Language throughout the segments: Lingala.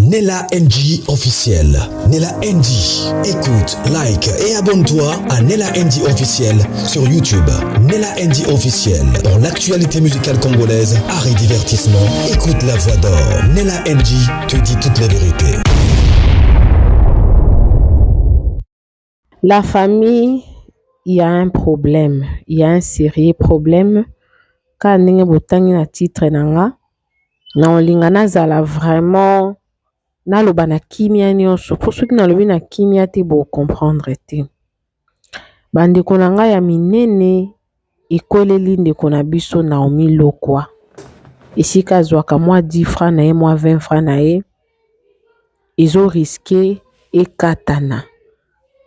Nella NG officiel. Nella NG. Écoute, like et abonne-toi à Nella NG officiel sur YouTube. Nella NG officiel. Pour l'actualité musicale congolaise, art et divertissement, écoute la voix d'or. Nella NG te dit toute la vérité. La famille, il y a un problème, il y a un sérieux problème. Kaka ndenge botangi na titre na nga, nakolinga nazala vraiment naloba na kimia nyonso mpo soki nalobi na kimia te bo comprendre te. Bandeko na ngai ya minene ekweleli ndeko na biso Naomi Lokwa esika azwaka mwa 10 francs na ye mwa 20 francs na ye ezo risquer ekatana.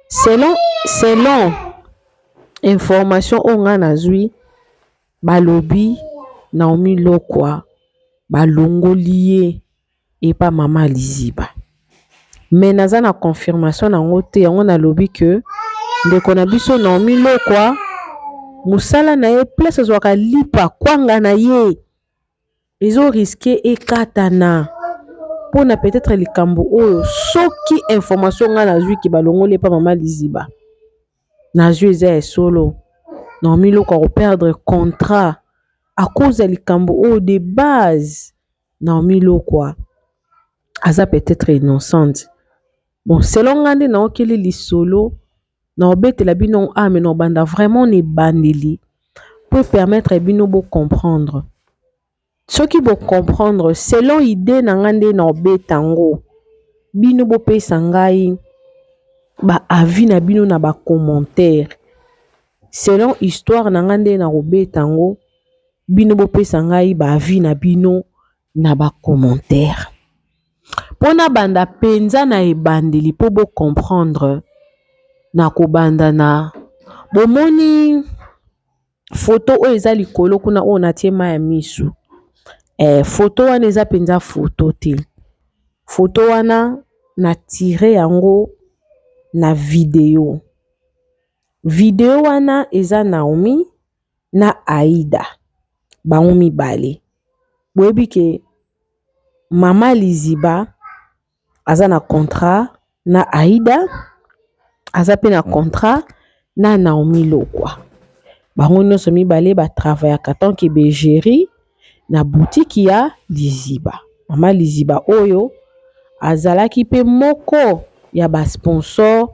Selon information oyo nga nazwi balobi Naomi Lokwa balongoli ye epa mama Liziba mais naza na confirmation nango te yango nalobi que ndeko na biso Naomi Lokwa mosala na ye place azwaka lipa kwanga na ye ezo risquer ekatana mpona peut-être likambo oyo soki information nga nazwi ke balongoli epa mama Liziba nazwi eza ya solo Naomi Lokwa akoperdre contrat à cause ya likambo oyo de base Naomi Lokwa aza peut-être innocente. Bon selon nga nde naokeli lisolo naobetela bino ah mais naobanda vraiment na ebandeli po permettre bino bo comprendre. Soki bo comprendre selon idée na nga nde naobeta yango bino bopesa ngai ba avis na bino na ba commentaire selon histoire na nga nde nakobeta yango bino bopesa ngai ba avis na bino na ba commentaire. Mpo nabanda mpenza na ebandeli mpo bo comprendre nakobanda na bomoni foto oyo eza likolo kuna oyo natie mayi ya misu foto wana eza mpenza foto te foto wana na tire yango na video. Video wana eza Naomi na Aida bango mibale boyebi ke mama Liziba aza na contrat na Aida aza pe na contrat na Naomi Lokwa bango nyonso mibale ba travaillaka tant que bergerie na boutique ya Liziba. Mama Liziba oyo azalaki pe moko ya ba sponsor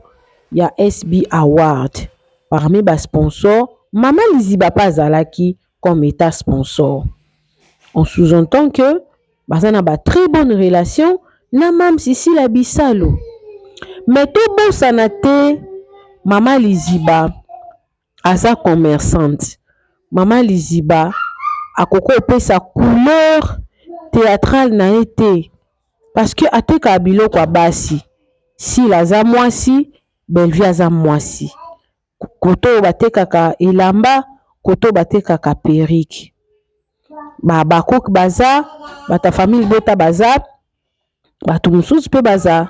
ya SB Award. Parmi ba sponsor mama Liziba pe azalaki comme etat sponsor. On sous-entend que baza na ba très bonne relation na Mam's Sila Bisalu. Mais tobosana te mama Liziba aza commerçante. Mama Liziba akoki kopesa couleur théâtrale na ye te parce que atekaka biloko ya basi. Sila aza mwasi, Bellevue aza mwasi. Kote oyo batekaka elamba, kote oyo batekaka perruque. Ba bakoki baza, bato ya famille libota baza, bato mosusu mpe baza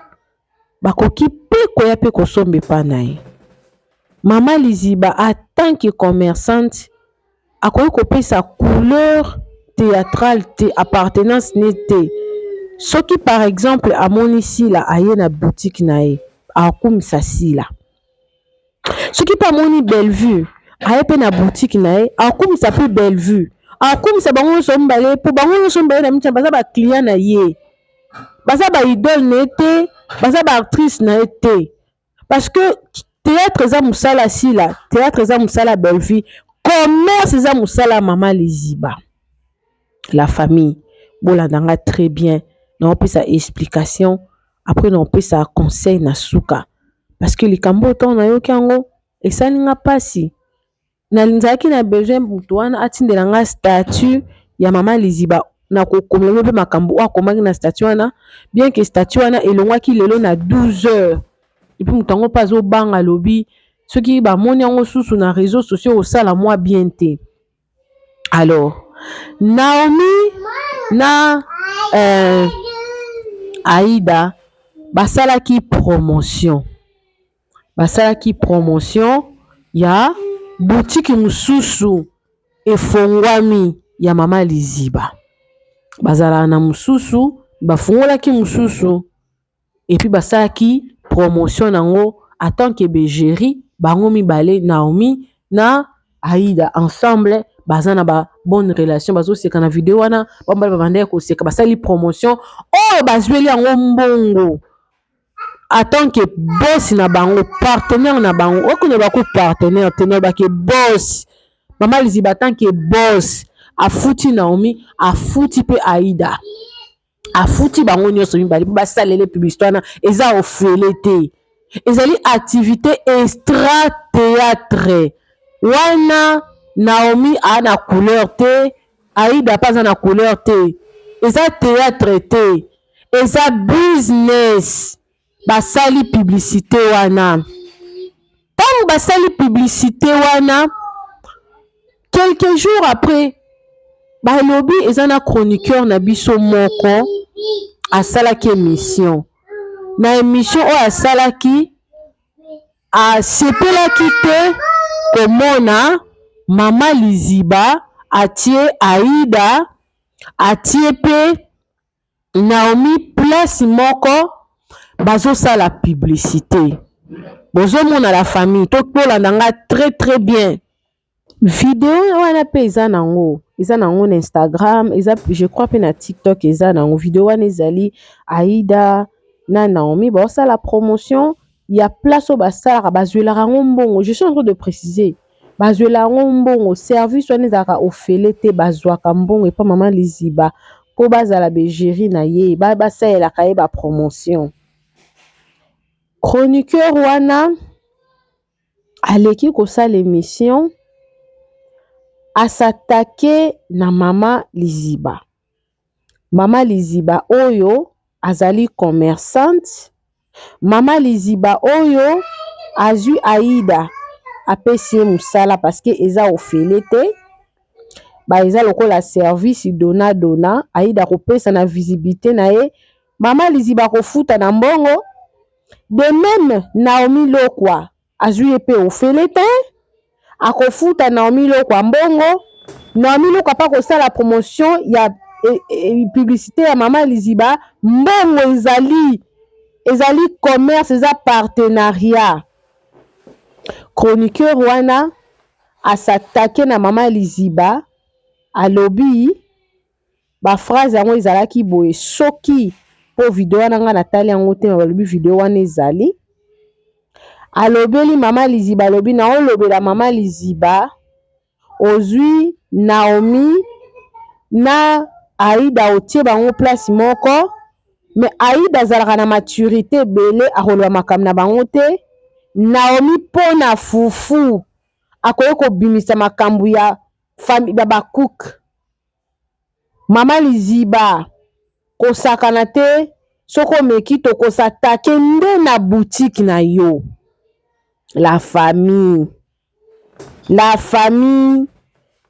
bakoki mpe koya mpe kosomba epa na ye. Mama Liziba en tant que commerçante akoki kopesa couleur théâtrale te appartenance ne te. Soki par exemple amoni Sila aye na boutique na ye akokumisa Sila. Soki mpe amoni Bellevue aye mpe na boutique na ye akokumisa mpe Bellevue. Akokumisa bango nyonso mibale mpo bango nyonso mibale na mitia baza ba client na ye. Baza ba idole na ye te, baza ba actrice na ye te. Parce que théâtre eza mosala Sila, théâtre eza mosala Bellevue, commerce eza mosala Mama Liziba. La famille, bolanda nga très bien, naopesa explication après naopesa conseil na suka. Parce que likambo oyo ntango nayoki yango esali nga mpasi. Nazalaki na besoin moto wana atindela nga statut ya Mama Liziba na kokomela bino mpe makambo oyo akomaki na statut wana bien que statut wana elongwaki lelo na 12 heures et puis moto yango mpe azobanga alobi soki bamoni yango susu na réseaux sociaux kosala mwa bien te. Alors Naomi na Aida basalaki promotion basalaki promotion ya boutique mosusu efongwami ya Mama Liziba. Bazalaka na mosusu Bafungolaki mosusu et puis basalaki promotion nango en tant que bergerie bango mibale Naomi na Aida ensemble baza na ba bonne relation bazoseka na video wana bambala babandaki koseka basali promotion oyo bazweli yango mbongo en tant que boss na bango partenaire na bango okende baku partenaire te na bake boss mama liziba en tant que boss afuti Naomi afuti mpe Aida afuti bango nyonso mibale mpo basalele publicité wana eza ofele te ezali activité extra théâtre wana Naomi aa na couleur te Aida mpe aza na couleur te eza théâtre te eza business basali publicité wana ntango basali publicité wana quelques jours après balobi eza na chroniqueur na biso moko asalaki émission na émission oyo asalaki asepelaki te komona mama liziba atie Aida atie mpe Naomi place moko bazosala publicité bozomona la famille tolanda nga très très bien video wana mpe eza nango eza nango na Instagram eza je crois mpe na TikTok eza nango video wana ezali Aida na Naomi baosala promotion ya place oyo basalaka bazwelaka yango mbongo je suis en train de préciser bazwela yango mbongo service wana ezalaka ofele te bazwaka mbongo epa mama liziba mpo bazala bergerie na ye basalelaka ye bapromotion chroniqueur wana aleki kosala émission as'attaquer na mama liziba mama liziba oyo azali commerçante mama liziba oyo azwi Aida apesi ye mosala parce que eza ofele te ba eza lokola service dona dona Aida kopesa na visibilité na ye mama liziba akofuta na mbongo de même Naomi Lokwa azwi ye mpe ofele te akofuta Naomi Lokwa mbongo Naomi Lokwa mpe akosala promotion ya publicité ya mama liziba mbongo ezali ezali commerce eza partenariat chroniqueur wana as'attaquer na mama liziba alobi baphrase yango ezalaki boye soki mpo video wana nga natali yango te me balobi video wana ezali alobeli mama liziba alobi naolobela mama liziba ozwi Naomi na Aida otie bango place moko me Aida azalaka na maturité ebele akoloba makambo na bango te Naomi mpo na fufu akoki kobimisa makambo ya ya bacook mama liziba kosakana te soki omeki tokos'attaquer nde na boutique na yo la famille la famille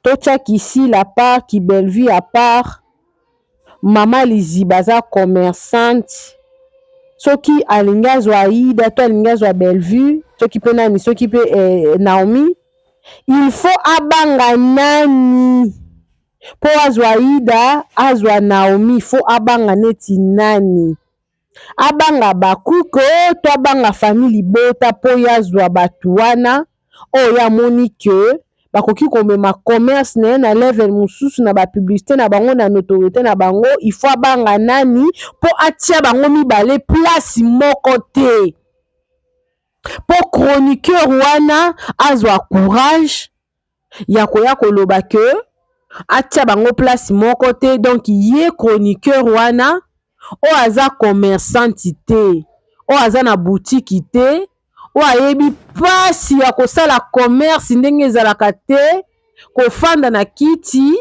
totiaki ici à part ki Bellevue à part mama liziba aza commerçante soki alingi azwa Aida to alingi azwa Bellevue soki mpe nani soki mpe Naomi il faut abanga nani mpo azwa Aida azwa Naomi faut abanga neti nani abanga bakuke to abanga famille libota mpo ye azwa bato wana oyo amoni ke bakoki komema commerce na ye na level mosusu na bapublicité na bango na notoriété na bango il faut abanga nani mpo atia bango mibale place moko te mpo chroniqueur wana azwa courage ya koya koloba ke atia bango place moko te donc ye chroniqueur wana oyo aza commerçante te oyo aza na boutique te oyo ayebi mpasi ya kosala commerce ndenge ezalaka te kofanda na kiti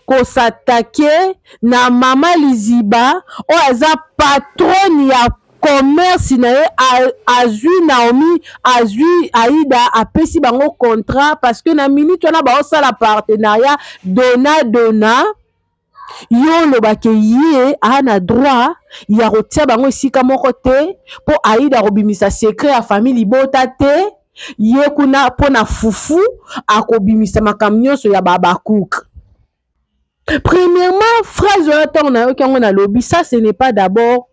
kos'attaquer na mama liziba oyo aza patronne ya commerce na ye azwi Naomi azwi Aida apesi bango contrat parce que na minute wana baosala partenariat dona dona yo olobake ye aa na droit ya kotia bango esika moko te mpo Aida akobimisa secret ya famille libota te ye kuna mpona fufu akobimisa makambo nyonso ya babakuke. Premièrement, phrase wana ntango nayoki yango nalobi, ça ce n'est pas d'abord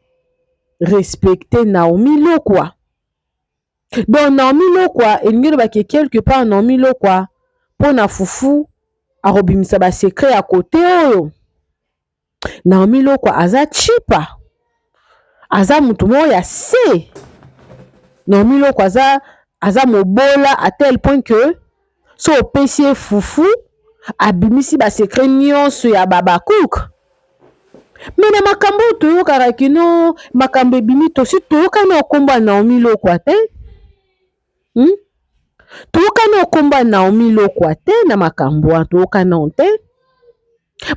respecter Naomi Lokwa. Donc Naomi Lokwa elingi elobaki quelque part Naomi Lokwa mpo na fufu akobimisa basecret ya kote oyo. Naomi Lokwa aza chipa, aza motu moko ya se. Naomi Lokwa aza mobola à tel point que so opesi ye fufu, abimisi basecret nyonso ya babacook. Me na makambo oyo toyokaka kino makambo ebimi, tosi toyokani na nkombo ya Naomi Lokwa te, Toyokani na nkombo ya Naomi Lokwa te na makambo wana, toyokani te.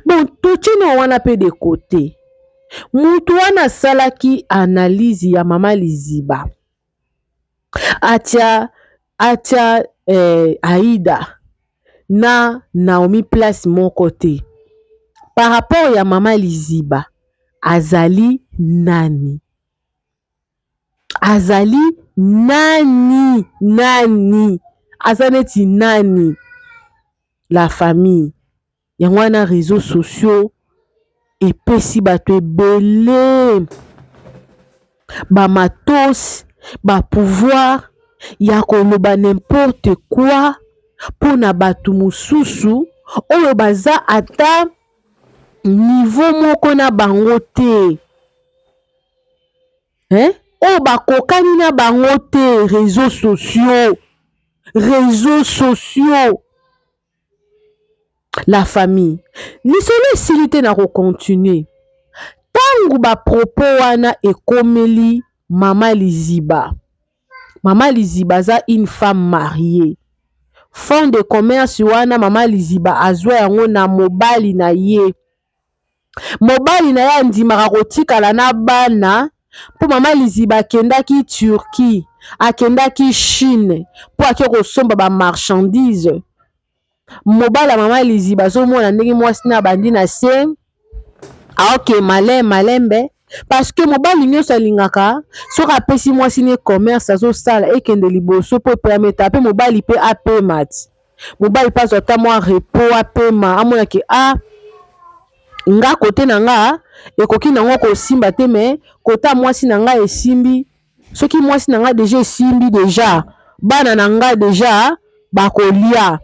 Bon, totie na wana mpe de côté. Mutu wana asalaki analyse ya mama Liziba, atia Aida na Naomi place moko te. Par rapport ya mama Liziba, azali nani? Azali nani? Nani aza neti nani? La famille, yango wana réseaux sociaux epesi bato ebele bamatos, bapouvoir ya koloba n'importe quoi mpona bato mosusu oyo baza ata niveau moko na bango te, hein? Oyo bakokani na bango te. Réseaux sociaux, réseaux sociaux, la famille, lisolo esili te na kocontinue. Ntango bapropos wana ekomeli mama Liziba, mama Liziba aza une femme mariée. Fonds de commerce wana, mama Liziba azwa yango na mobali na ye. Mobali na ye andimaka kotikala na bana mpo mama Liziba akendaki Turquie, akendaki Chine mpo ake kosomba bamarchandise. Mobali ya mama Liziba azomona ndenge mwasi na abandi na se aoke malembe malembe, parce que mobali nyonso alingaka soki apesi mwasi ne commerce azosala ekende liboso, mpo epermettre mpe mobali mpe apema ti mobali mpe azwa ata mwa repos, apema, amonaki a nga kote na nga ekoki nango kosimba te, me kota mwasi na nga esimbi. Soki mwasi na nga déjà esimbi, déjà bana na nga déjà bakolia,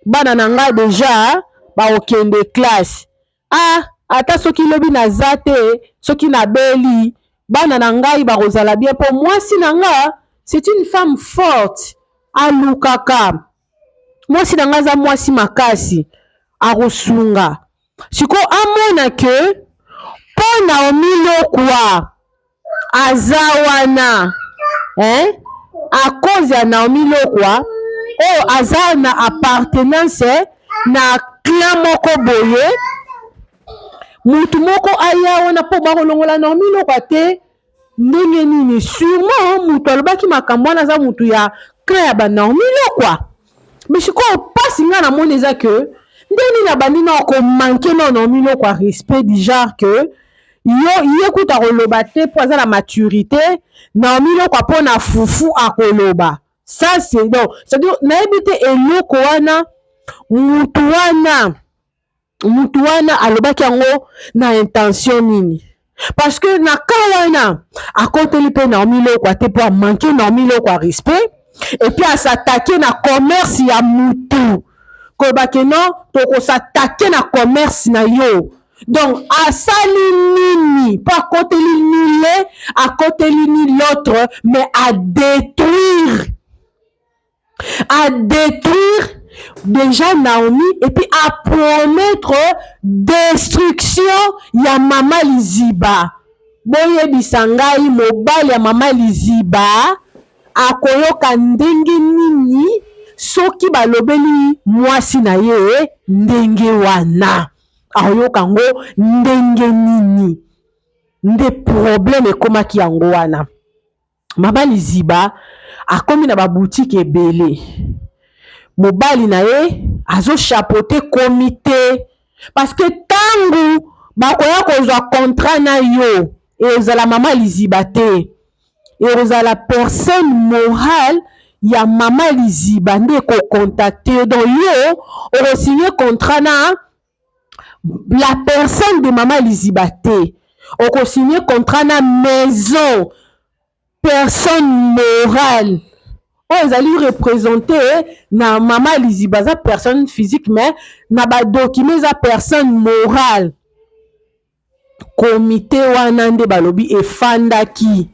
bana na nga déjà bakokende classe. Ah, ata soki lobi naza te, soki nabeli, bana na ngai bakozala bien, mpo mwasi na nga c'est une femme forte, alukaka. Mwasi na ngai aza mwasi makasi, akosunga. Sikoyo amona ke mpo Naomi Lokwa aza wana, hein? À cause ya Naomi Lokwa oyo aza na appartenance na clan moko boye, mutu moko aya wana mpo bakolongola Naomi Lokwa te. Ndenge nini? Sûrement mutu alobaki makambo wana aza mutu ya clan ya baNaomi Lokwa. Mais sikoyo mpasi ngai namoni eza ke ndenge nini abandi na komanquer na Naomi Lokwa respect du genre que yo ye kuta koloba te mpo aza na maturité. Naomi Lokwa mpo na fufu akoloba, ça c'est donc, c'est-à-dire nayebi te eloko wana mutu wana alobaki yango na intention nini, parce que na ka wana akoteli mpe Naomi Lokwa te mpo amanquer Naomi Lokwa respect et puis as'attaquer na commerce ya mutu, koloba ke non, tokos'attaquer na commerce na yo. Donc asali nini mpo akoteli ni l'un, akoteli ni l'autre, mais adétruire déjà Naomi et puis à promettre destruction ya mama Liziba. Boyebisa ngai, mobali ya mama Liziba akoyoka ndenge nini soki balobeli mwasi na ye ndenge wana? Akoyoka yango ndenge nini? Nde problème ekomaki yango wana. Mama Liziba akomi na baboutique ebele, mobali na ye azochapeauter comité, parce que ntango bakoya kozwa contrat na yo, ezala mama Liziba te, ekozala personne morale ya mama Liziba nde ekocontacter yo. Donc yo okosigner contrat na la personne de mama Liziba te. Okosigne contrat na maison personne morale oyo ezali représente na mama Liziba, aza personne physique mais na badocument eza personne morale. Komite wana nde balobi efandaki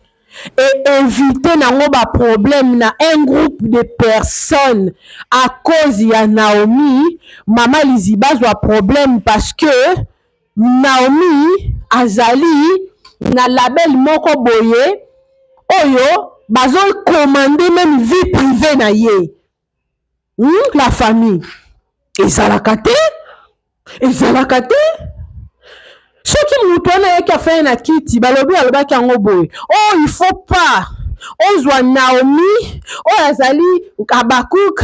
e éviter nango baproblème na un groupe de personnes à cause ya Naomi. Mama Liziba azwa problème parce que Naomi azali na label moko boye oyo bazokomande même vie privée na ye. La famille, ezalaka te, ezalaka te. Soki moto wana ayaki afai na kiti, balobi alobaki yango boye: oh, il faut pas ozwa Naomi oyo azali Abakuk,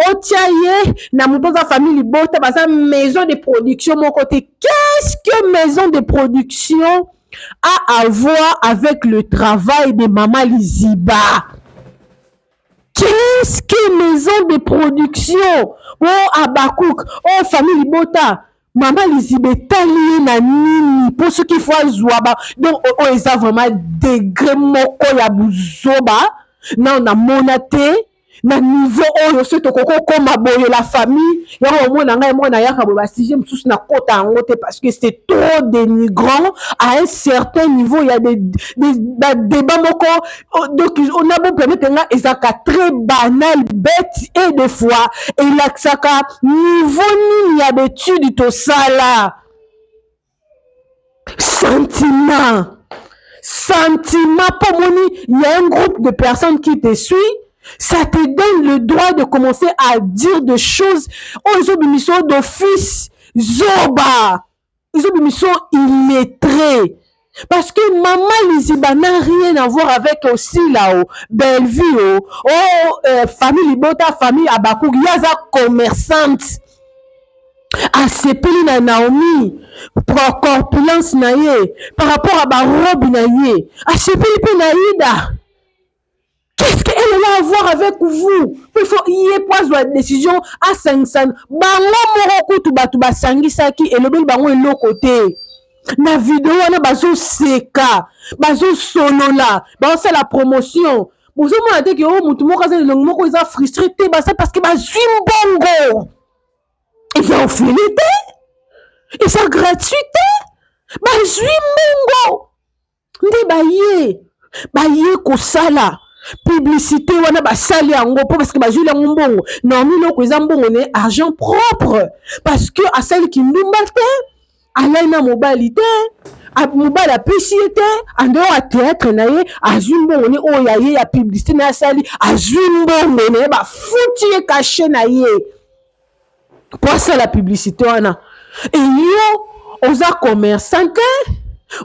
otia ye na moto aza famille libota, baza maison de production moko te. Qu'est-ce que maison de production a à voir avec le travail de Mama Liziba? Qu'est-ce que maison de production, oh Abakuk, oh famille libota, Mama Liziba etali ye na nini? Mpo soki faut azwa ba, donc oyo eza vraiment degré moko ya buzoba na namona te na niveau oyo. Soki tokoki okóma boye, la famille, yango omona ngai moko nayaka boye, basujet mosusu nakota yango te parce que c'est trop dénigrant à un certain niveau. Ya badébat moko, donc ona bopermettre nga, ezalaka très banal, bête, et des fois elakisaka niveau nini ya baétude tosala. Sentiment, sentiment, mpo moni il y a un groupe de personnes qui te suit, ça te donne le droit de commencer à dire des choses oyo ezobimisa d'office zoba, ezobimisa illettré, parce que Mama Liziba n'a rien à voir avec aussi là-haut Bellevue, oh, oh famille libota, famille Abakouk. Ye aza commerçante, asepeli na Naomi corpulence na ye par rapport à barobe na ye, asepeli mpe na Ida. Qu'est-ce qu'elle a à voir avec vous? Il faut ye po azwa décision asangisa bango moko. Kutu bato basangisaki, elobeli bango eloko te. Na video wana bazoseka, bazosolola, bazosala promotion. Bozomona te ke oyo motu moko aza elongi moko eza frustré te. Baza parce que bazwi mbongo, eza ofele te, eza gratuit te, bazwi mbongo nde baye kosala publicité wana. Basali yango mpo parce que bazwili yango mbongo. Naomi eloko eza mbongo ne, argent propre, parce que asali kindumba te, alai na mobali te, mobali apesi ye te. Andeo ya théâtre na ye, azwi mbongo ne oyo ya ye ya publicité na ye asali, azwi mbongo na ye, bafuti ye cachet na ye po asala publicité wana. Eyo oza commerçant te,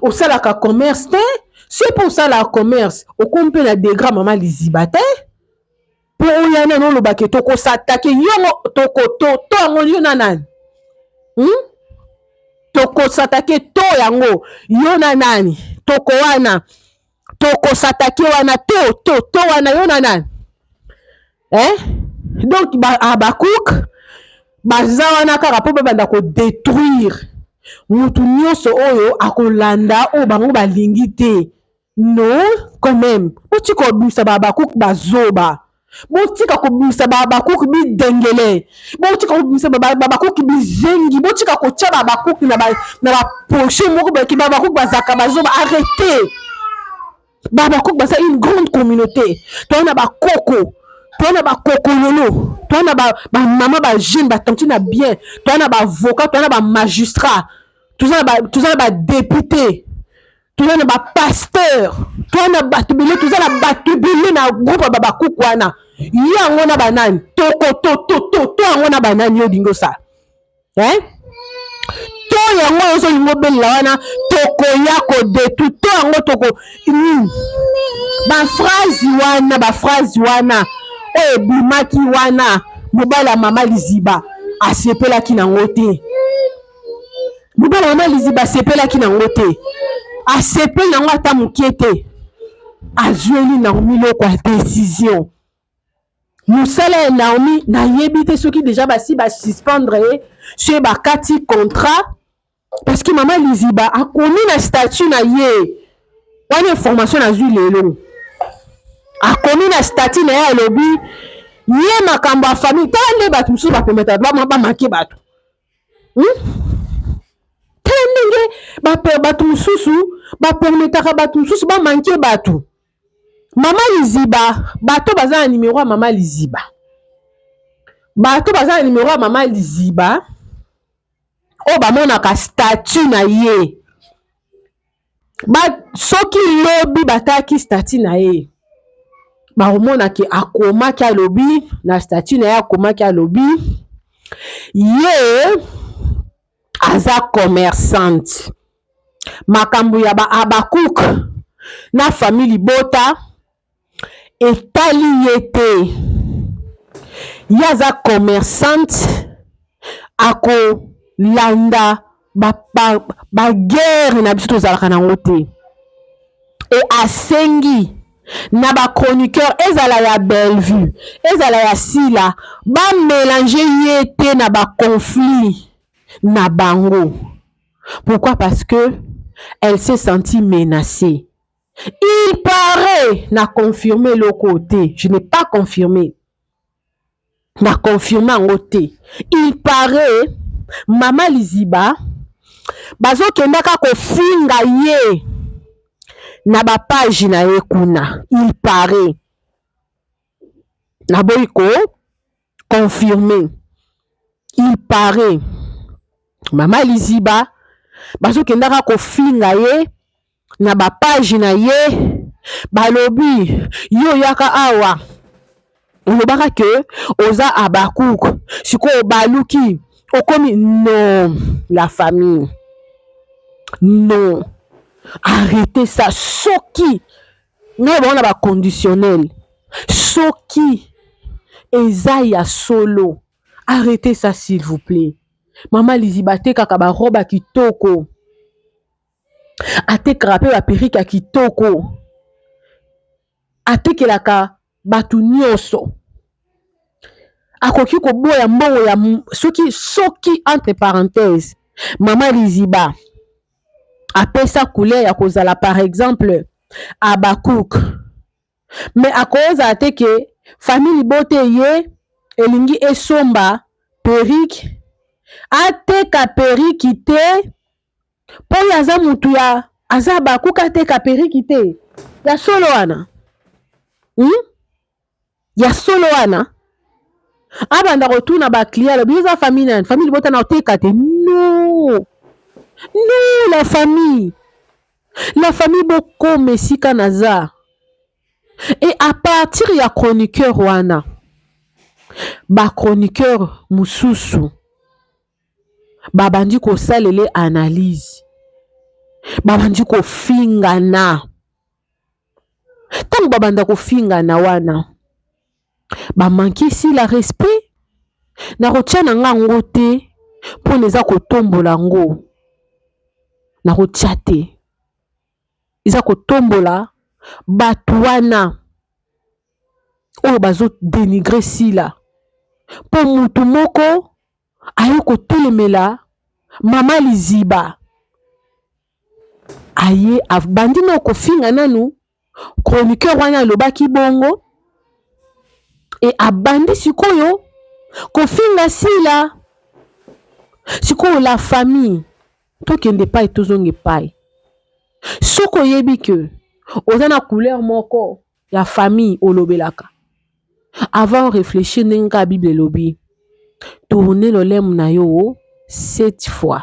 osalaka commerce te. So mpo osalaka commerce, okomi mpe na degré Mama Liziba te mpo oya nani olobake tokosatake yongo toko to yango yo na nani, Tokosatake to yango yo na nani? Toko wana, tokosatake wana, to to to wana yo na nani, eh? Donc Abakouk baza wana kaka mpo babanda kodétruire mutu nyonso oyo akolanda oyo bango balingi te. Non, quand même, botika kobimisa Babakouk bazoba, botika kobimisa Babakouk bidengele, botika kobimisa Babakouk bizengi, botika kotia Babakouk na bapoche moko boyaki. Babakouk bazalaka bazoba? Arrêtez. Babakouk baza une grande communauté. Toza na bakoko, toza na bakokololo, toza na bamama, bajeune, batantine na bien, toza na baavocat, toza na bamagistrat, toza na badéputé, toza na bapasteur, toza na bato ebele, toza na bato ebele na groupe ya Babakuku wana. Yango na banani toko to to to to yango na banani oyo olingi osala, eh? To yango oyo ozolinga obelela wana, tokoya kodetu to yango, toko nini? Baphrase wana, baphrase wana oyo ebimaki wana, mobali ya Mama Liziba asepelaki nango te. Mobali ya Mama Liziba asepelaki nango te, asepeli nango ata mokie te. Azweli Naomi Loko ya décision. Mosala ya Naomi, nayebi te soki déjà basi basuspendre ye, soki bakati contrat. Parce que mama Liziba akomi na statut na ye wana, information nazwi lelo, akomi na statut na ye, alobi ye makambo ya famille. Tala nde bato mosusu bapermettre bamanquer bato, Tala ndenge bato mosusu bapermetaka bato mosusu bamanquer bato. Mama Liziba, bato baza na nimero ya mama Liziba, bato baza na nimero ya mama Liziba oyo bamonaka statut na ye, soki lobi batalaki statut na ye, bakomonaki akomaki, alobi na statut na ye, akomaki, alobi ye aza commerçante. Makambo ya ba Abakouk na famille libota etali ye te. Ye aza commerçante, akolanda baguerre na biso tozalaka nango te. E asengi na bachroniqueur, ezala ya Bellevue, ezala ya Sila, bamélanger ye te na baconflit na bango. Pourquoi? Parce que elle s'est sentie menacée, il paraît. Na confirmé eloko te, je n'ai pas confirmé, na confirmé yango te. Il paraît mama Liziba bazokendaka kofinga ye na bapage na ye kuna. Il paraît, naboyi ko confirmer, il paraît mama Liziba bazokendaka kofinga ye na bapage na ye. Balobi yo oyaka awa, olobaka ke oza Abakuk, sikoyo baluki okomi. Non, la famille, non, arrêtez ça. Soki ngai bango na baconditionnel, soki eza ya solo, arrêtez ça, s'il vous plaît. Mama Liziba atekaka barobe ya kitoko, atekaka mpe baperruque ya kitoko, atekelaka bato nyonso. Akoki koboya mbongo ya soki entre parenthèse mama Liziba apesa couleur ya kozala par exemple Abakouk, mais akozala te ke famille libote ye elingi esomba perruque, ateka perruque te, mpo oyo aza mutu ya aza Abakouk, ateka perruque te. Ya solo wana, Ya solo wana, abanda kotuna baclient, alobi eza famille nani? Famille libota, na oteka te. Non, non, la famille, la famille, bokoma esika naza. Et à partir ya chroniqueur wana, bachroniqueur mosusu babandi kosalela analyse, babandi kofingana. Ntango babanda kofingana wana, bamanquer Sila respect. Na kotia na nga yango te, mpona eza kotombola yango, na kotia te, eza kotombola bato wana oyo bazodénigrer Sila, mpo mutu moko aye kotelemela mama Liziba, aye abandi na kofinga nanu chroniqueur wana alobaki bongo, e abandi sikoyo kofinga Sila. Sikoyo la famille, tokende epai, tozonga epai. Soki oyebi ke oza na couleur moko ya famille olobelaka, avant réfléchir ndenge kaka Bible elobi, tourne lolemo na yo sept fois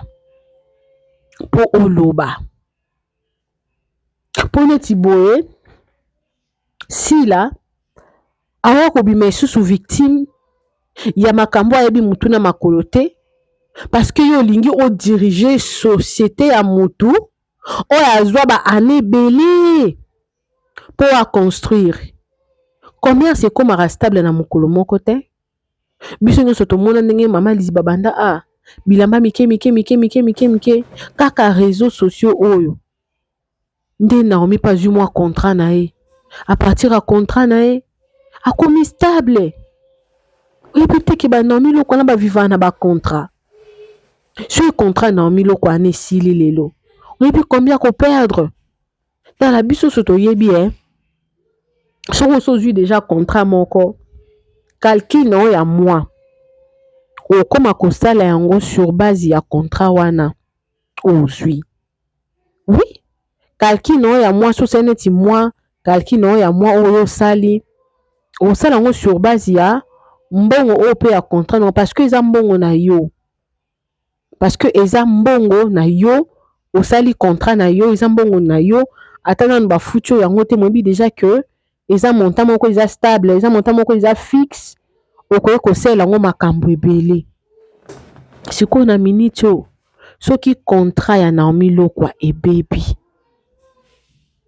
mpo oloba. Mpo neti boye, Sila awa kobima lisusu victime ya makambo ayebi mutu na makolo te, parce que yo olingi odirige société ya mutu oyo azwa baane ebele mpo aconstruire. Commerce ekomaka stable na mokolo moko te. Biso nyonso tomona ndenge mama Liziba banda a bilamba mike mike mike mike mike mike, kaka réseaux sociaux oyo nde Naomi mpe azwi mwa contrat na ye. À partir ya contrat na ye, akomi stable. Oyebi te ke banaomi loko wana bavivaka na bacontrat. Soki contrat Naomi Lokwa wana esili lelo, oyebi combien ako perdre? Tala biso so toyebi eh. Soki osi ozwi deja contrat moko, calcul na yo ya mois okoma kosala yango sur base ya contrat wana ozwi. Oui, calcul na yo ya mois soki osali neti mois, calcul na yo ya mois oyo osali, osala yango sur base ya mbongo oyo mpe ya contrat na yo parce que eza mbongo na yo. Parce que eza mbongo na yo, osali contrat na yo, eza mbongo na yo, ata nanu bafuti yo yango te, moyebi deja que eza montant moko eza stable, eza montant moko eza fixe, okoki kosalela yango makambo ebele. Sikoyo na minute oyo, soki contrat ya Naomi Lokwa ebebi,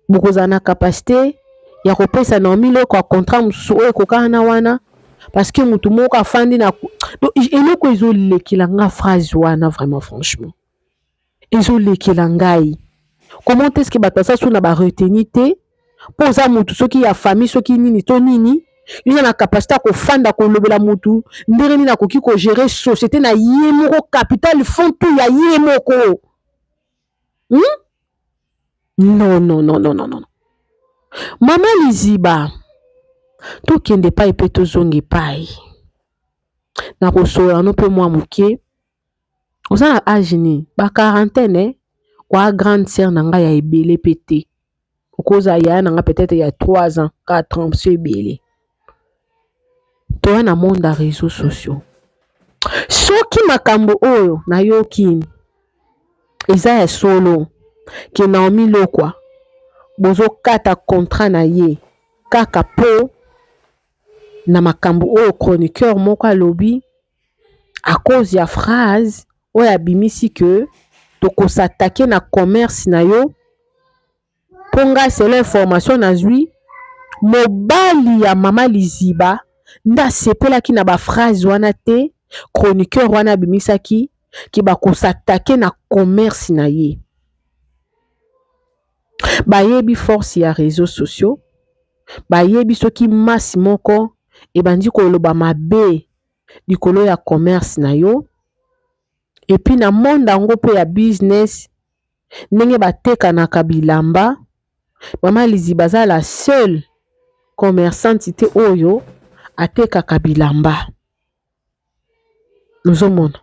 bokozala na capacité ya kopesa Naomi Lokwa contrat mosusu oyo ekokana na wana, parce que mutu moko afandi na eloko ezolekela nga phrase wana vraiment franchement ezolekela ngai. Comment est-ce que bato baza so na ba retenue te, mpo oza mutu soki ya famille soki nini to nini, yo oza na capacité ya kofanda kolobela mutu ndenge nini akoki kogérer société na ye moko, capital fond tout ya ye moko, Non, non, non, non, non, non. Mama Liziba, tokende epai mpe tozonga epai na kosolola no mpe mwa moke. Oza na age nini? Ba quarantaine kwa grande sœur na ngai ya ebele mpe te, okozala yaya na ngai peut-être ya 3 ans, 4 ans so ebele. Toya na monde ya réseaux sociaux, soki makambo oyo nayoki eza ya solo ke Naomi Lokwa bozokata contrat na ye kaka mpo na makambo oyo chroniqueur moko alobi, à cause ya phrase oyo abimisi ke tokos'attaquer na commerce na yo, mpo ngai selon information nazwi, mobali ya mama Liziba nde asepelaki na baphrase wana te. Chroniqueur wana abimisaki ke bakos'attaquer na commerce na ye. Bayebi force ya réseaux sociaux, bayebi soki masse moko ebandi koloba mabe likolo ya commerce na yo. Et puis na monde yango mpe ya business, ndenge batekanaka bilamba, mama Liziba aza la seule commerçante te oyo atekaka bilamba. Ozomona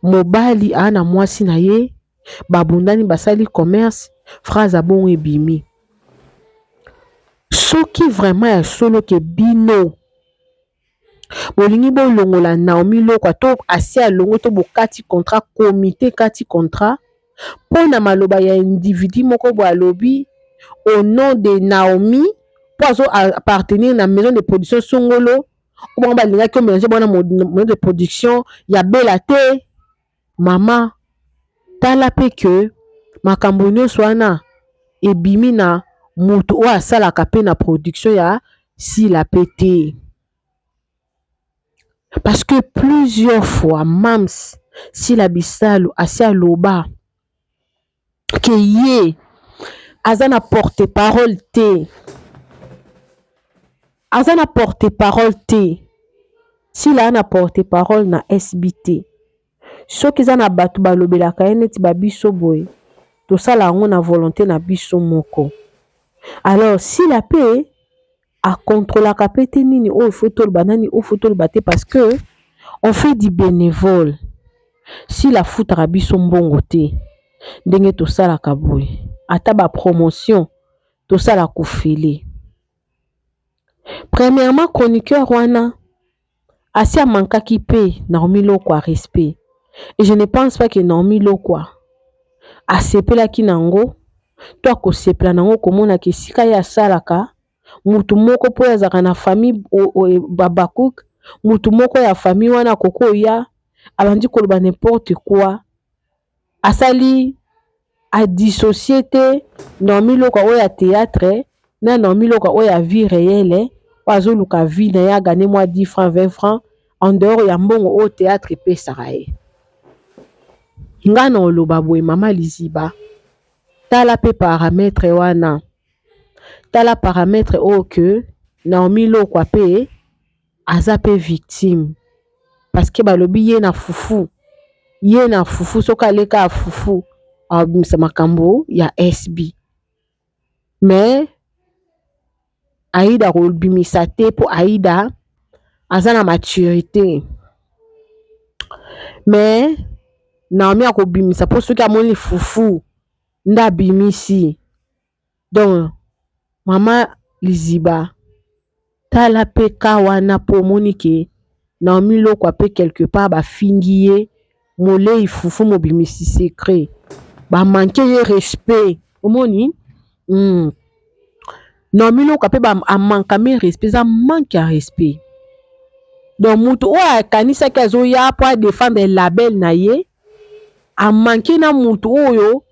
mobali aa na mwasi na ye babundani, basali commerce, phrase abongo ebimi. Soki vraiment ya solo ke bino bolingi bolongola Naomi Lokwa to asi alongwe to bokati contrat, comité kati contrat mpo na maloba ya individu moko boye alobi au nom de Naomi, mpo azo appartenir na maison de production songolo oyo bango balingaki omélanger bango na maison de production ya Bela te. Mama, tala mpe ke makambo nyonso wana ebimi na motu oyo asalaka mpe na production ya Sila mpe te, parce que plusieurs fois mams Sila Bisalu asi aloba ke ye aza na porte parole te, aza na porte parole te. Sila aza na porte parole na SB te. Soki eza na bato balobelaka ye neti babiso boye, tosala yango na volonté na biso moko. Alors Sila mpe akontrolaka mpe te nini oyo faut toloba, nani oyo faut toloba te, parce que on fait du bénévole. Sila afutaka biso mbongo te ndenge tosalaka boye, ata bapromotion tosala kofele. Premièrement, chroniqueur wana asi amankaki mpe Naomi Lokwa respect, et je ne pense pas que Naomi Lokwa asepelaki nango to akosepela nango komonaka esika ye asalaka mutu moko mpo oyo azalaka na famille Babakuk, mutu moko ya famille wana akoki oya abandi koloba n'importe quoi, asali adissocier te Naomi Lokwa oyo ya théâtre na Naomi Lokwa oyo ya vie réelle, oyo azoluka vie na ye, agagner mwa 10 francs, 20 francs en dehors ya mbongo oyo théâtre epesaka ye. Nga na oloba boye, mama Liziba, tala mpe paramètre wana, tala paramètre oyo ke Naomi Lokwa mpe aza mpe victime, parce que balobi ye na fufu. Ye na fufu, soki aleka fufu abimisa makambo ya SB. Mais Aida kobimisa te, mpo Aida aza na maturité. Mais Naomi akobimisa, mpo soki amoni fufu nde abimisi. Donc mama Liziba, tala mpe ka wana, mpo omoni ke Naomi Lokwa mpe quelque part bafingi ye molei fufu, mobimisi secret, bamanquer ye respect. Omoni. Naomi Lokwa mpe amankame respect, eza manque ya respect. Donc moto oyo akanisaki azoya mpo adéfendre label na ye, amanquer na moto oyo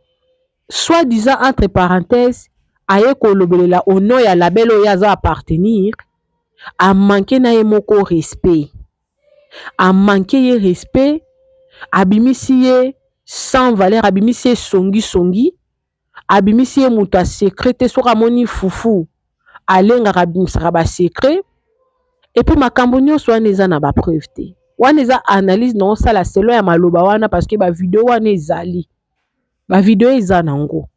soi-disant, entre parenthèse, aye kolobelela au nom ya label oyo aza appartenir. Amanquer na ye moko respect, amanquer ye respect, abimisi ye sans valeur, abimisi ye songisongi, abimisi ye moto ya secret te. Soki amoni fufu, alengaka, abimisaka basecret. Et puis makambo nyonso wana eza na bapreuve te. Wana eza analyse na osala selon ya maloba wana, parce que bavideo wana ezali, bavideo eza nango.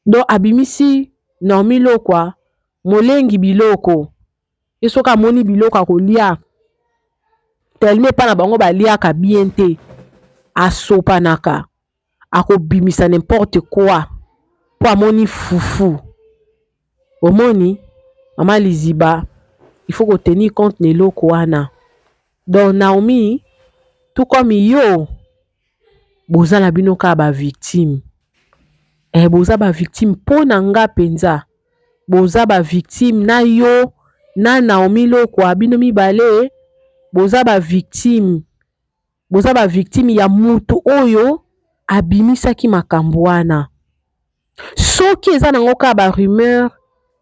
Donc abimisi Naomi Lokwa molengi biloko. Ye soki amoni biloko akolia, tellement epa na bango baliaka bien te, asopanaka, akobimisa n'importe quoi mpo amoni fufu. Omoni, mama Liziba, il faut kotenir compte na eloko wana. Donc Naomi, tout comme yo, boza na bino kaka bavictime. Boza bavictime. Mpo na nga mpenza, boza bavictime, na yo na Naomi Lokwa, bino mibale boza bavictime. Boza bavictime ya mutu oyo abimisaki makambo wana. Soki eza nango kaka barumeur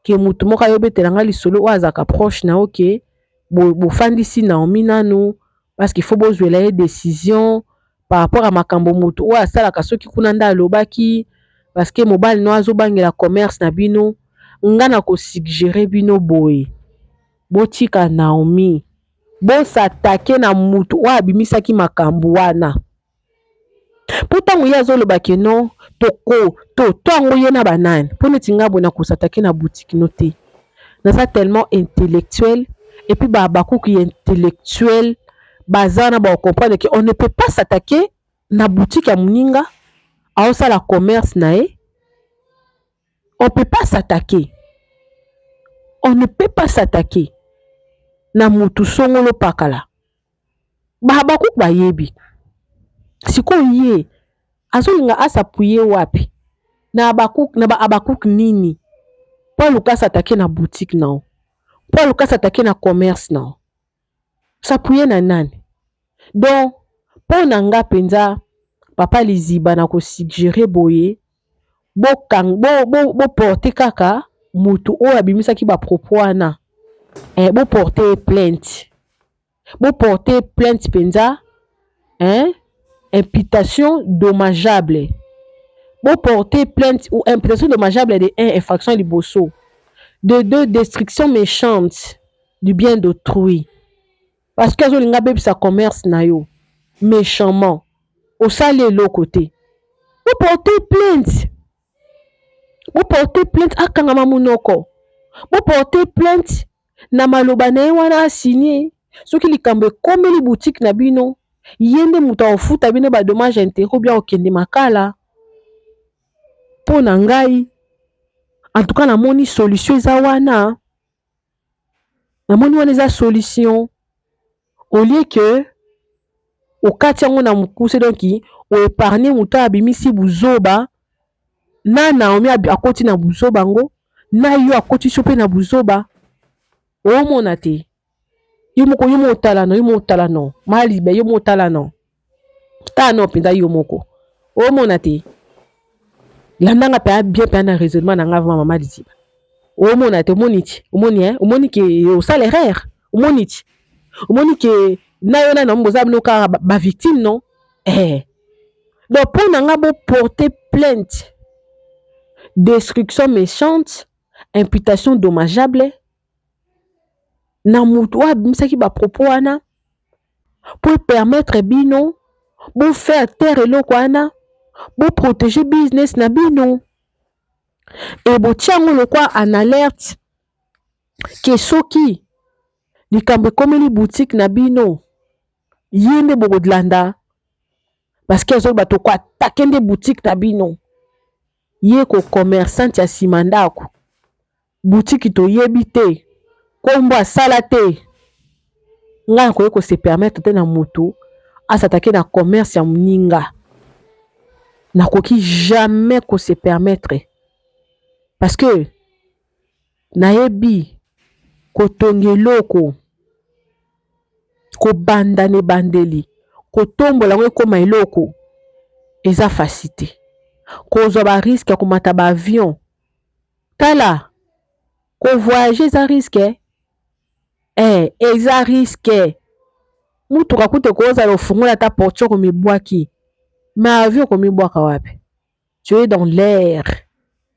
ke mutu moko ayobetela nga lisolo oyo azalaka proche na yo, ke bofandisi Naomi nanu parce qu'il faut bozwela ye décision par rapport à makambo mutu oyo asalaka, soki kuna nde alobaki, parce que mobali no azobangela commerce na bino, nga na kosuggérer bino boye: botika Naomi, bos'attaquer na mutu oyo abimisaki makambo wana. Mpo ntango ye azoloba ke non, toko to to yango, ye na banani? Mpo neti nga boye, nakos'attaquer na boutique no te. Naza tellement intellectuel, et puis bakuki intellectuel baza wana, bakocomprendre ke on ne peut pas s'attaquer na boutique ya moninga aosala commerce na ye. On peut pas s'attaquer, on ne peut pas s'attaquer na mutu songolo pakala. Bakuku bayebi. Sikoyo ye azolinga as'appuyer wapi? Na bakuku, na baabakuku nini mpo aluka as'attaquer na boutique na yo, mpo aluka as'attaquer na commerce na yo? S'appuyer na nani? Donc mpo na nga mpenza, papa Liziba, na kosuggérer boye: boporter bo, bo, bo kaka motu oyo abimisaki bapropos wana, boporter plainte, boporter plainte mpenza, hein? Imputation dommageable, boporter plainte ou imputation dommageable de 1 infraction liboso, de 2 destruction méchante du bien d'autrui, parce que azolinga abebisa commerce na yo méchamment, osali eloko te. Boporter plainte, boporter plainte, akangama monoko. Boporter plainte na maloba na ye wana asigner. Soki likambo ekomeli boutique na bino, ye nde moto akofuta bino badommage intérêt ou bien okende makala. Mpo na ngai, en tout cas, namoni solution eza wana. Namoni wana eza solution, au lieu que okati yango na mokuse. Donc oépargner moto abimisi buzoba na Naomi, akoti na buzoba yango na yo, akotisi yo mpe na buzoba. Omona te, yo moko, yo moko otala no, yo moko otala no malibe, yo moko otala no, tala no mpenza yo moko, omona te. Landanga mpe bien mpe na raisonnement na nga vraiment, mama Liziba. Omona te, omoni ti, omoni, eh? Omoni ke osala erreur, omoni ti, omoni ke na yo na Naomi boza bino kaka bavictime, non? Donc mpo na nga, boporter plainte, destruction méchante, imputation dommageable na motu oyo abimisaki bapropos wana, mpo epermettre bino. Bo faire taire eloko wana, bo proteger business na bino. Et botia yango lokwa en alerte ke soki likambo ekomeli boutique na bino, ye nde bokolanda parce que azoloba toko attaquer nde boutique na bino. Ye ko commerçante ya nsima ndako, boutique toyebi te, nkombo asala te. Ngai nakoki kose permettre te na motu as'attaquer na commerce ya moninga. Nakoki jamais kose permettre parce que nayebi kotonga eloko, kobanda na ebandeli, kotombola yango ekóma eloko, eza facile te. Kozwa ba risque ya komata ba avion, tala, kovoyage eza risque, eza risque. Mutuka kuta ekozala ofungola ata portière, komibwaki, mais avion okomibwaka wapi? Tu es dans l'air,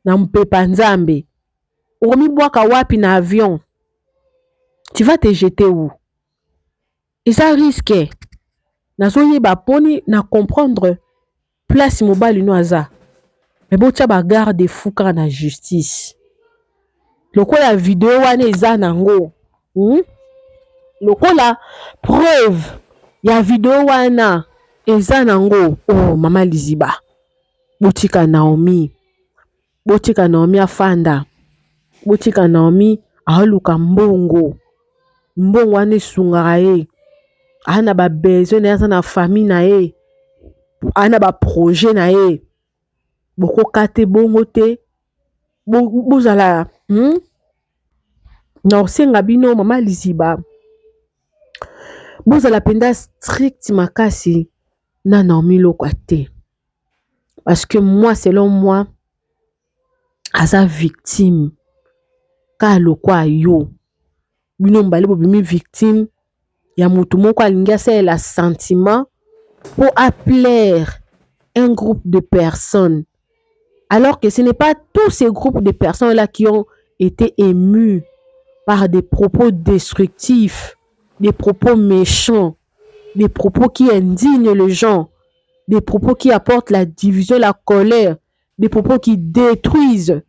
na mpepa Nzambe, okomibwaka wapi na avion? Tu vas te jeter où? Eza risque. Nazoyeba mponi na comprendre place mobali no aza, me botia ba garde-fou kaka na justice lokola video wana eza nango, Lokola preuve ya video wana eza nango. Oh, mama Liziba, botika Naomi, botika Naomi afanda, botika Naomi aluka mbongo. Mbongo wana esungaka ye, aza na ba besoin na ye, aza na famille na ye, aza na ba projet na ye. Bokoka te bongo te, bozala, Na kosenga bino, mama Liziba, bozala mpenza strict makasi na Naomi Lokwa te, parce que moi, selon moi, aza victime kaka lokwa yo. Bino mibale bobimi victime ya motu moko alingi asalela sentiment mpo aplaire un groupe de personnes, alors que ce n'est pas tous ces groupes de personnes là qui ont été émus par des propos destructifs, des propos méchants, des propos qui indignent les gens, des propos qui apportent la division, la colère, des propos qui détruisent.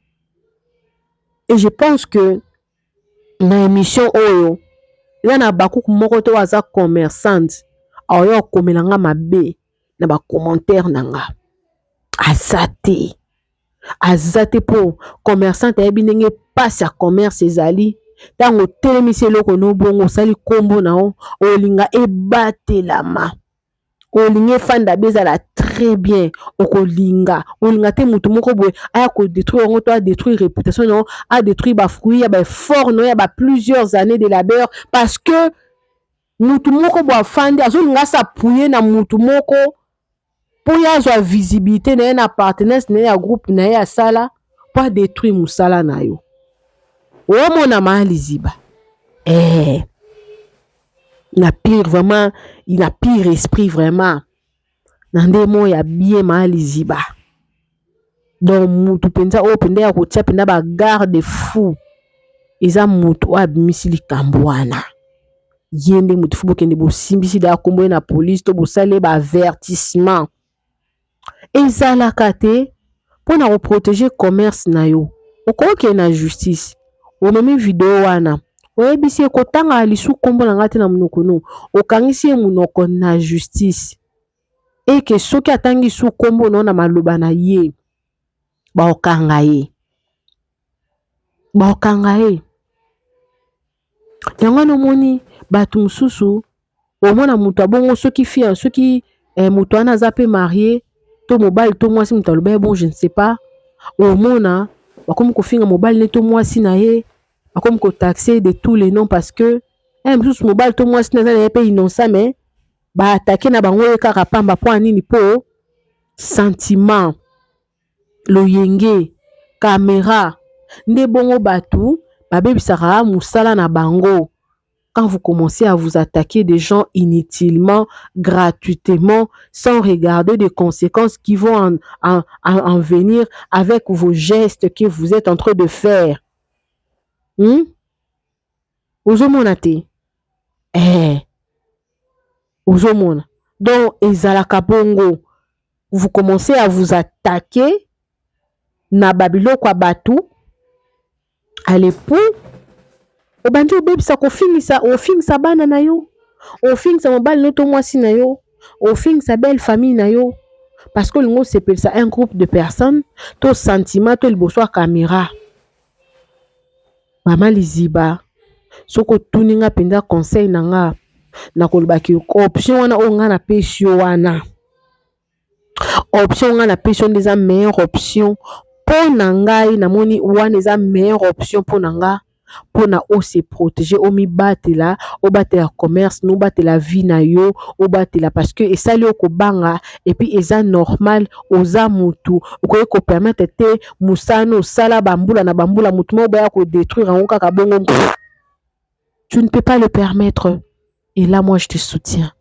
Et je pense que na émission oyo eza na bakuku moko to aza commerçante aoya kokomela nga mabe na ba commentaire na nga, aza te, aza te, mpo commerçante ayebi ndenge mpasi ya commerce ezali. Ntango otelemisi eloko no bongo, osali nkombo na yo, olinga ebatelama, olingi efanda be, ezala très bien. Okolinga, olinga te motu moko boye aya kodétruire yango to adétruire réputation na yo, adétruire ba fruit ya ba effort na yo ya ba plusieurs années de labeur, parce que mutu moko boye afandi azolinga as'appuyer na mutu moko mpo ye azwa visibilité na ye na partenaire na ye ya groupe na ye asala mpo adétruire mosala na yo. Omona maa Liziba, na pire vraiment, na pire esprit vraiment, na nde moko ya bien. Maa Liziba, donc mutu mpenza oyo mpenza ya kotia mpenza ba garde-fou eza mutu oyo abimisi likambo wana. Ye nde motu faut bokende bosimbisi da kombo ye na police to bosali ye ba avertissement. Ezalaka te mpona koprotéger commerce na yo. Okokende na justice, omemi video wana, oyebisi ye kotanga lisu nkombo na ngai te na monoko no, okangisi ye monoko na justice eke soki atangi su nkombo na yo na maloba na ye, baokanga ye, baokanga ye. Yango wana omoni bato mosusu, omona moto abongo soki fia, soki moto wana aza mpe marié to mobali to mwasi, moto aloba ye bon, je ne sais pas, omona bakomi kofinga mobali ne to mwasi na ye, bakomi kotaxer de tous les noms, parce que mosusu mobali to mwasi na aza na ye mpe innocent, mais baattaquer na bango ye kaka pamba. Mpo ya nini? Mpo sentiment, loyenge, caméra nde bongo bato babebisaka mosala na bango. Quand vous commencez à vous attaquer des gens inutilement, gratuitement, sans regarder des conséquences qui vont en venir avec vos gestes que vous êtes en train de faire. Ozomona te? Ozomona. Donc ezalaka bongo, vous commencez à vous attaquer na babiloko ya bato. Alepu obandi obebisa, kofingisa, ofingisa bana na yo, ofingisa mobali no to mwasi na yo, ofingisa belle famille na yo, parce que olingi osepelisa un groupe de personnes to sentiment to liboso ya caméra. Mama Liziba, soki otuni nga mpenza conseil na nga, nakolobaki option wana oyo nga napesi yo wana, option nga napesi yo nde eza meilleure option mpo na ngai. Namoni wana eza meilleure option mpo na nga, mpona ose protéger, omibatela, obatela commerce no, obatela vie na yo, obatela, parce que esali yo kobanga. Et puis eza normal, oza mutu, okoki kopermettre te mosala osala bambula na bambula, mutu moko baya kodétruire yango kaka bongo. Tu ne peux pas le permettre. Et là, moi, je te soutiens,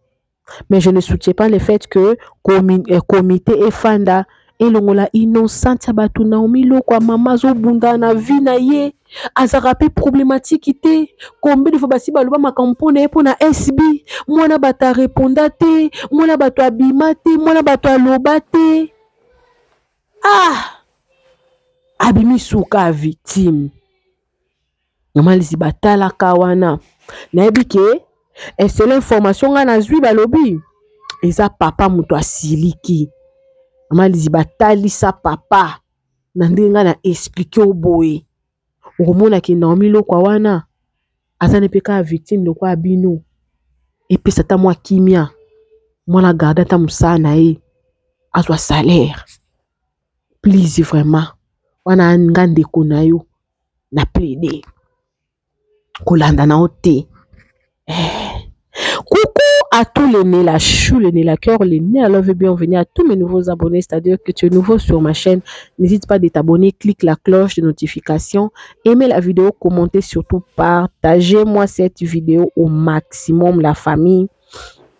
mais je ne soutiens pas le fait que comité efanda elongola innocente ya bato. Naomi Lokwa, mama azobunda na vie na ye, azalaka mpe problématique te. Combien de fois basi baloba makambo mpo na ye, mpo na SB? Mwana bato areponda te, mwana bato abima te, mwana bato aloba te. Ah, abimi suka victime. Mama Liziba, atalaka wana, nayebi ke esele information ngai nazwi, balobi eza papa moto asiliki. Mama Liziba, atalisa papa na ndenge ngai na expliquer o boye, okomonaki Naomi Lokwa wana aza ne mpe kaka victime lokola bino. Epesa ata mwa kimia, mwana garde ata mosala na ye, azwa salaire. Please, vraiment, wana nga ndeko na yo na plaide, kolanda na yo te eh. Coucou à tous les Nela Chou, les Nela Cœur, les Nela Love et bienvenue à tous mes nouveaux abonnés, c'est-à-dire que tu es nouveau sur ma chaîne, n'hésite pas de t'abonner, clique la cloche de notification, aimez la vidéo, commentez surtout, partagez-moi cette vidéo au maximum, la famille.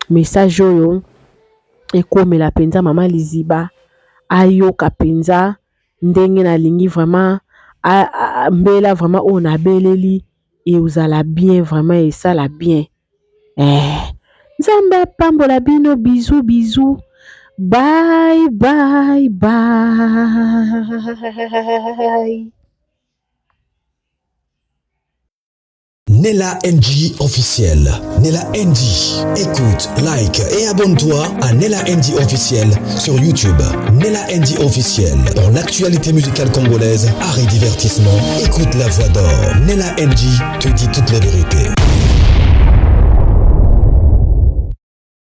Message oyo ekomela mpenza mama Liziba, ayoka mpenza ndenge nalingi vraiment mbela vraiment oyo nabeleli ezala bien, vraiment esala bien eh. Nzambe apambola bino. Bisous, bisous, bye bye bye. Nella NG officiel. Nella NG. Écoute, like et abonne-toi à Nella NG officiel sur YouTube. Nella NG officiel. Pour l'actualité musicale congolaise, art et divertissement, écoute la voix d'or. Nella NG te dit toute la vérité.